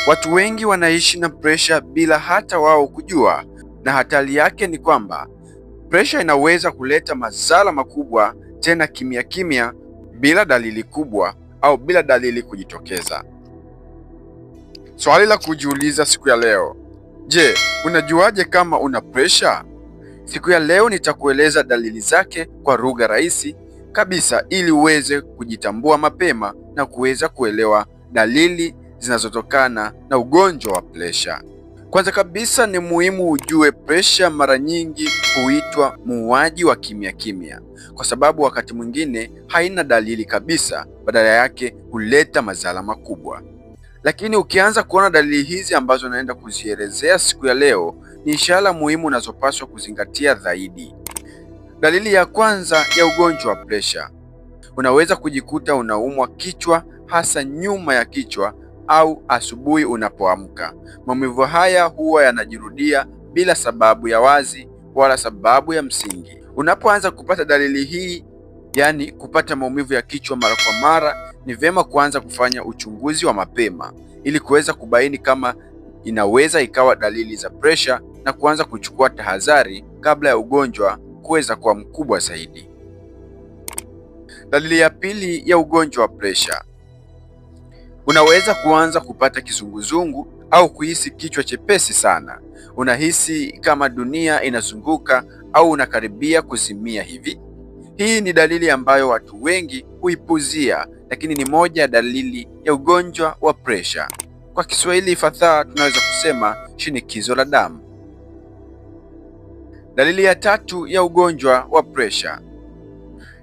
Watu wengi wanaishi na presha bila hata wao kujua, na hatari yake ni kwamba presha inaweza kuleta madhara makubwa, tena kimya kimya, bila dalili kubwa au bila dalili kujitokeza. Swali la kujiuliza siku ya leo: je, unajuaje kama una presha? Siku ya leo nitakueleza dalili zake kwa lugha rahisi kabisa ili uweze kujitambua mapema na kuweza kuelewa dalili zinazotokana na ugonjwa wa presha. Kwanza kabisa ni muhimu ujue presha mara nyingi huitwa muuaji wa kimya kimya, kwa sababu wakati mwingine haina dalili kabisa, badala yake huleta madhara makubwa. Lakini ukianza kuona dalili hizi ambazo naenda kuzielezea siku ya leo, ni ishara muhimu unazopaswa kuzingatia zaidi. Dalili ya kwanza ya ugonjwa wa presha, unaweza kujikuta unaumwa kichwa, hasa nyuma ya kichwa au asubuhi unapoamka. Maumivu haya huwa yanajirudia bila sababu ya wazi wala sababu ya msingi. Unapoanza kupata dalili hii, yaani kupata maumivu ya kichwa mara kwa mara, ni vyema kuanza kufanya uchunguzi wa mapema ili kuweza kubaini kama inaweza ikawa dalili za presha na kuanza kuchukua tahadhari kabla ya ugonjwa kuweza kuwa mkubwa zaidi. Dalili ya pili ya ugonjwa wa presha, unaweza kuanza kupata kizunguzungu au kuhisi kichwa chepesi sana. Unahisi kama dunia inazunguka au unakaribia kuzimia hivi. Hii ni dalili ambayo watu wengi huipuzia, lakini ni moja ya dalili ya ugonjwa wa presha. Kwa Kiswahili fasaha tunaweza kusema shinikizo la damu. Dalili ya tatu ya ugonjwa wa presha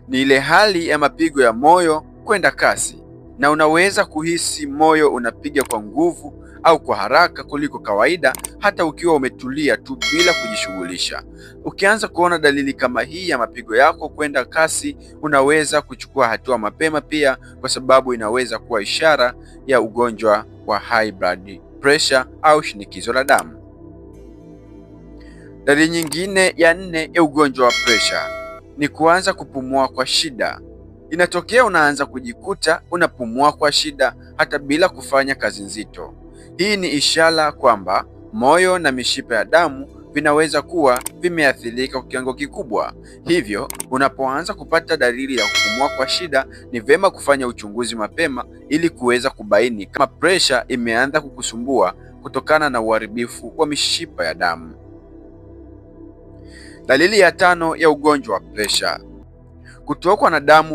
ni ile hali ya mapigo ya moyo kwenda kasi, na unaweza kuhisi moyo unapiga kwa nguvu au kwa haraka kuliko kawaida, hata ukiwa umetulia tu bila kujishughulisha. Ukianza kuona dalili kama hii ya mapigo yako kwenda kasi, unaweza kuchukua hatua mapema pia, kwa sababu inaweza kuwa ishara ya ugonjwa wa high blood pressure au shinikizo la damu. Dalili nyingine ya nne ya ugonjwa wa presha ni kuanza kupumua kwa shida. Inatokea unaanza kujikuta unapumua kwa shida hata bila kufanya kazi nzito. Hii ni ishara kwamba moyo na mishipa ya damu vinaweza kuwa vimeathirika kwa kiwango kikubwa. Hivyo, unapoanza kupata dalili ya kupumua kwa shida, ni vyema kufanya uchunguzi mapema ili kuweza kubaini kama presha imeanza kukusumbua kutokana na uharibifu wa mishipa ya damu. Dalili ya tano ya ugonjwa wa presha, kutokwa na damu